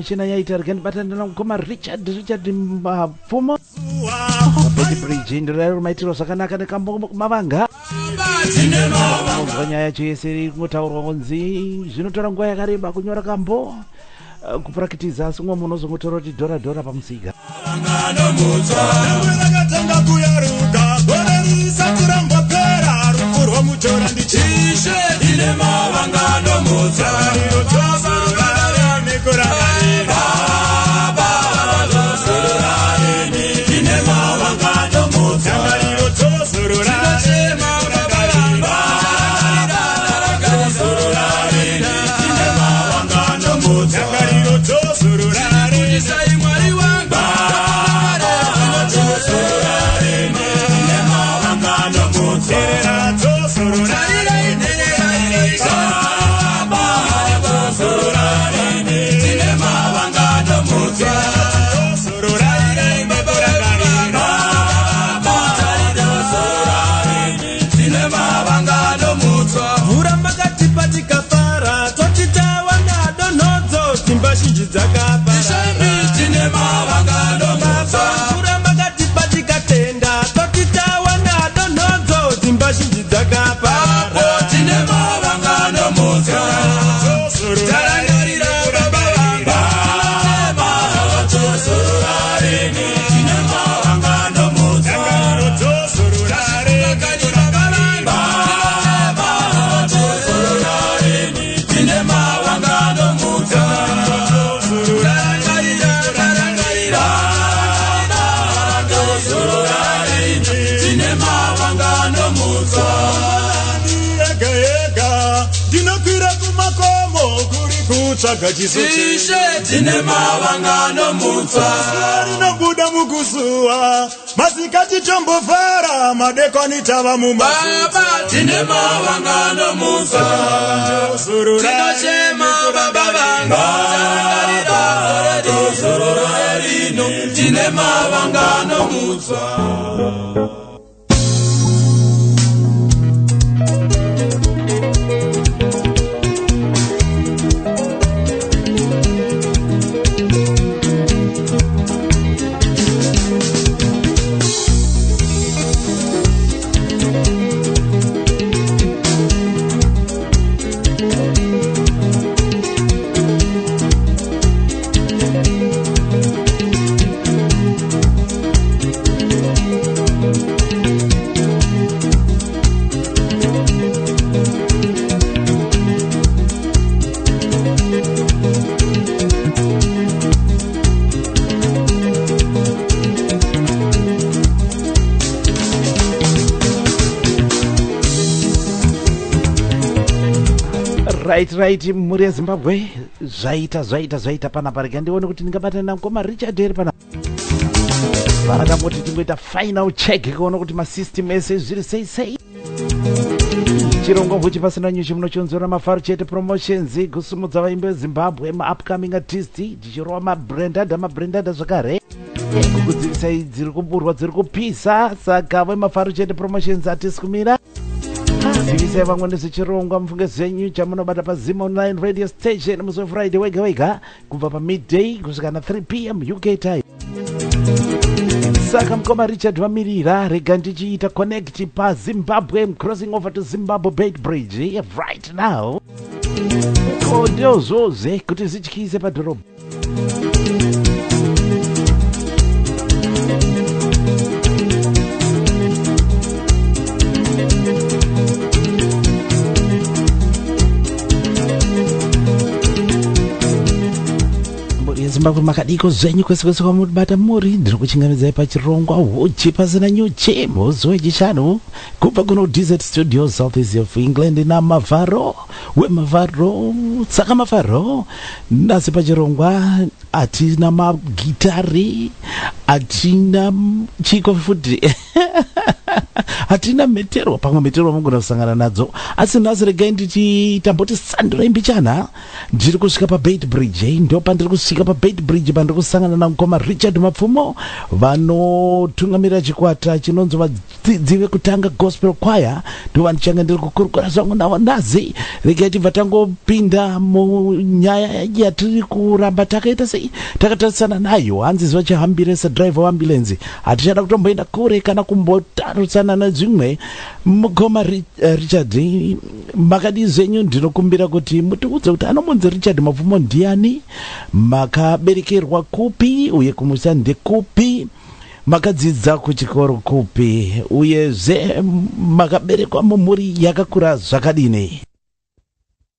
Michina yaita rega ndibatane namukoma Richard Mapfumo Bridge ndiro maitiro zvakanaka nekambo mavanga nyaya yacho yese iri kungotaurwa kunzi zvinotora nguva yakareba kunyora kambo kupurakitiza asi umwe munhu ozongotora kuti dhora dhora pamusika. Rakatanga kuyaruka gore risati rambopera rufu rwamutora ndichishe ndine mavanga anomutsa. kutsvaga chiso Ishe, tine mavanga anomutswa. Zuva rinobuda mukusuwa, masikati tombofara, madekoni tava Baba, tine mavanga anomutswa. Tinochema baba vangu, tarangarira gore zorora rino, tine mavanga anomutswa. Right, mhuri yeZimbabwe, zvaita, zvaita, zvaita panapa. Rega ndione kuti ndingabatana namukoma Richard here panapa. Varakamboti tingoita final check kuona kuti masystem ese zviri sei sei. Chirongwa Huchi Pasina Nyuchi munochionzora Mafaro Chete Promotions, kusumudza vaimbi veZimbabwe, maupcoming artist, tichirova mabrandada, mabrandada zvakare, kukudzivisai dziri kuburwa, dziri kupisa. Saka veMafaro Chete Promotions, hatisi kumira. Zivisai vamwe nezvechirongwa, mufunge zvenyu, chamunobata paZim Online Radio Station musi weFriday wega wega kubva pamidday kusvika na3 p.m. UK time. Saka mukoma Richard vamirira, rega ndichiita connect paZimbabwe. Crossing over to Zimbabwe, Beitbridge right now. Ko ndozvozve kuti zvityise padhorobha. Mhuri yeZimbabwe, makadiko zvenyu kwese kwese kwamubata muri? Ndiri kuchingamidzai pachirongwa Huchi Pasina Nyuchi musi weChishanu kubva kuno Desert Studio, south east of England, naMavharo wemavharo. Saka mavharo nhasi pachirongwa hatina magitari, hatina chiko futi, hatina mheterwa. Pamwe mheterwa mugona kusangana nadzo, asi nhasi regai ndichi tamboti sandurai mbichana. Ndiri kusvika paBeitbridge, ndo pandiri kusvika paBeitbridge, pandiri kusangana namukoma Richard Mapfumo, vanotungamira chikwata chinonzi Vadzidzi Vekutanga Gospel Choir. Ndo vandichange ndiri kukurukura zvangu navo nhasi. Regai tibva tangopinda munyaya yatiri kuramba takaita sei, takatarisana nayo. Hanzi zuva chihambire sedriver weambulance. Hatichada kutomboenda kure kana kumbotarisana nezvimwe. Mukoma Richard, makadii zvenyu? Ndinokumbira kuti mutiudze kuti anomunzi Richard Mapfumo ndiani, makaberekerwa kupi uye kumusha ndekupi, makadzidza kuchikoro kupi, uyezve makaberekwa mumhuri yakakura zvakadini?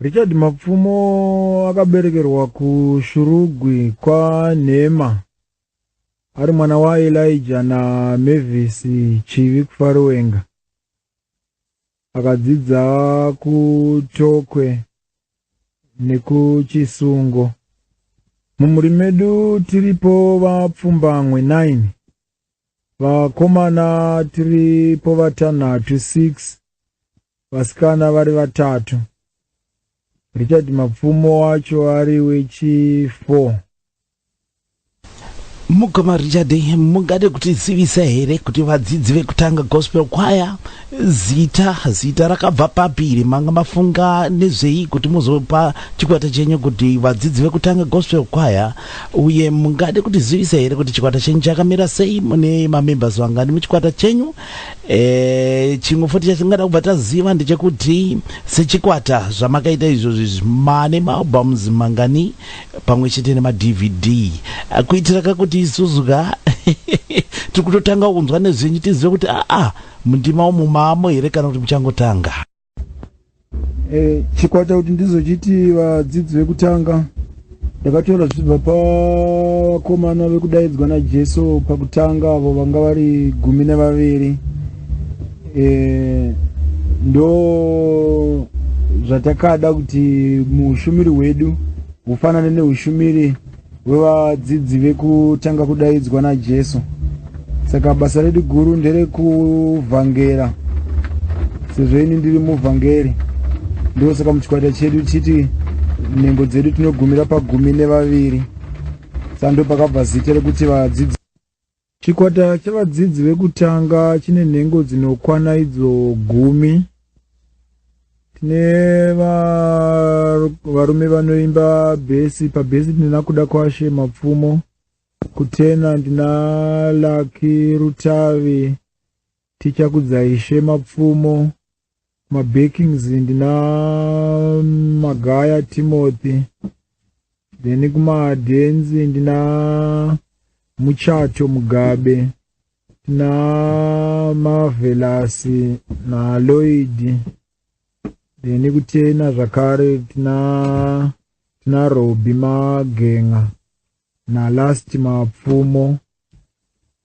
Richard Mapfumo akaberekerwa kuShurugwi kwaNhema, ari mwana waElijah naMavis Chivi kuFariwenga. Akadzidza kuTokwe nekuChisungo. Mumhuri medu tiripo vapfumbamwe, 9 vakomana, tiripo vatanhatu, 6 vasikana vari vatatu. Richard Mapfumo wacho ari wechi4. Mukoma Richard, mungade kutizivisa here kuti Vadzidzi Vekutanga Gospel Choir, zita rakabva papiri? Manga mafunga nezvei kuti muzopa chikwata chenyu kuti Vadzidzi Vekutanga Gospel Choir? Uye mungade kutizivisa here kuti chikwata chenyu chakamira sei, mune mamembers vangani muchikwata chenyu? Chimwe futi chatingada kubva taziva ndechekuti sechikwata zvamakaita izvozvi, mane maalbums mangani pamwe chete nemaDVD, kuitira kakuti isusu ka tiri kutotanga kunzwa nezvenyu tizive kuti aa, mundima umu maamo here kana kuti muchangotanga? Chikwata kuti ndizochiti Vadzidzi Vekutanga, ndakatora zvichibva pavakomana vekudaidzwa naJesu pakutanga, avo vanga vari 12. Ndo zvatakada kuti muushumiri hwedu. hufanane neushumiri hwevadzidzi vekutanga kudaidzwa naJesu. Saka basa redu guru nderekuvhangera, sezvo ini ndiri muvhangeri. Ndosaka muchikwata chedu chiti nhengo dzedu tinogumira pagumi nevaviri. Saka ndo pakabva zita rekuti vadzidzi. Chikwata chevadzidzi vekutanga chine nhengo dzinokwana idzo 10. Tine varume vanoimba bhesi. Pabhesi ndina Kuda Kwashe Mapfumo, kutena ndina Lucky Rutavi, Tichakudzaishe Mapfumo, kumabackings ndina Magaya Timothy, then kumadhenzi ndina Muchato Mugabe, tina Marvelous naLloyd, then kutena zvakare tina Robi Magenga naLast Mapfumo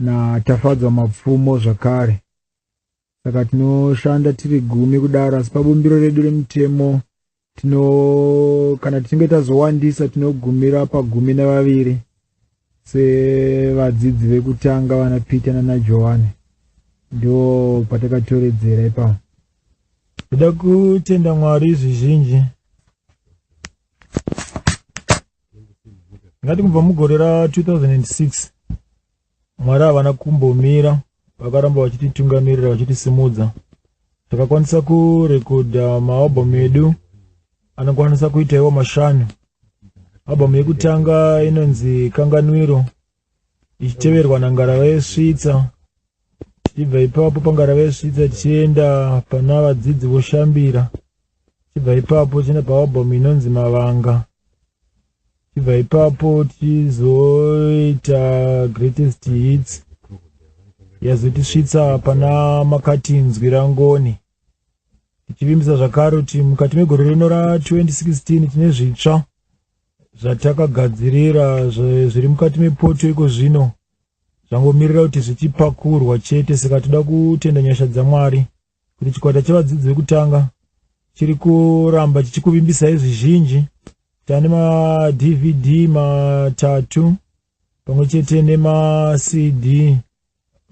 naTafadzwa Mapfumo zvakare. Saka tinoshanda tiri 10 kudaro, asi pabumbiro redu remutemo kana tichinge tazowandisa tinogumira pa12 sevadzidzi vekutanga vana Peter nana Johani. Ndo patakatoredzera ipapo. Ndoda kutenda Mwari zvizhinji. Ngati kubva mugore ra 2006 Mwari havana kumbomira, vakaramba vachititungamirira vachitisimudza. Takakwanisa kurekodha maalbum edu anokwanisa kuita iwo 5. Album yekutanga inonzi Kanganwiro, ichiteverwa naNgarava yeSvitsa. Tichibva ipapo paNgarava yeSvitsa tichienda pana Vadzidzi Voshambira. Tichibva ipapo tichienda paalbum inonzi Mavanga. Tichibva ipapo tichizoita Greatest Hits, yazotisvitsa pana Makatinzwira Ngoni. Tichivimbisa zvakare kuti mukati megore rino ra 2016 tine zvitsva zvatakagadzirira zviri mukati mepoto iko zvino, zvangomirira kuti zvichipakurwa chete. Saka toda kutenda nyasha dzaMwari kuti chikwata chevadzidzi vekutanga chiri kuramba chichikuvimbisai zvizhinji. Tane maDVD 3 pamwe chete nemaCD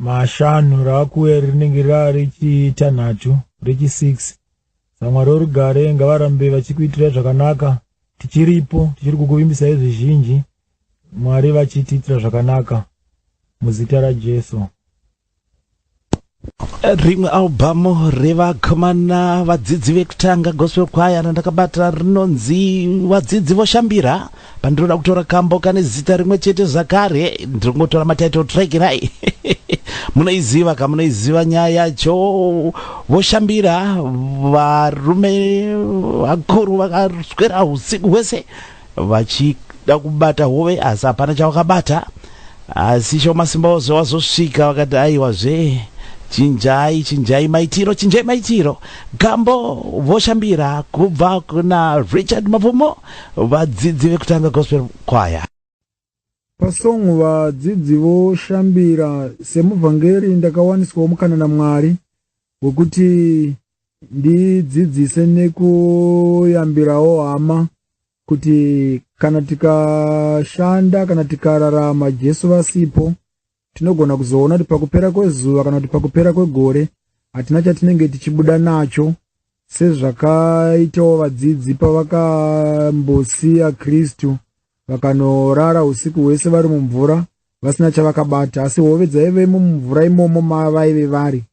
5, raakuuya rinenge rarichitanhatu rechi6. Samwari worugare ngavarambe vachikuitirai zvakanaka. Tichiripo, tichiri kukuvimbisai zvizhinji, Mwari vachitiitira zvakanaka muzita raJesu. Rimwe albhamu revakomana vadzidzi vekutanga gospel choir randakabata rinonzi Vadzidzi Voshambira. Pandinoda kutora kambo kane zita rimwe chete zvakare, ndiri kungotora matitle track nai munoiziva ka, munoiziva nyaya yacho. Voshambira, varume vakuru vakaswera usiku hwese vachida kubata hove, asi hapana chavakabata. Asi Shoma Simba ose wazosvika vakati aiwazve, chinjai, chinjai maitiro, chinjai maitiro. Gambo Voshambira kubva kuna Richard Mapfumo, Vadzidzi Vekutanga Gospel Choir. Pasong Vadzidzi Voshambira, semuvhangeri ndakawaniswawo mukana naMwari wekuti ndidzidzise nekuyambirawo hama kuti kana tikashanda, kana tikararama Jesu vasipo, tinogona kuzoona kuti pakupera kwezuva kana kuti pakupera kwegore hatina chatinenge tichibuda nacho, sezvakaitawo vadzidzi pavakambosiya Kristu vakanorara usiku hwese vari mumvura vasina chavakabata, asi hove dzaivemo mumvura imomo mavaive vari.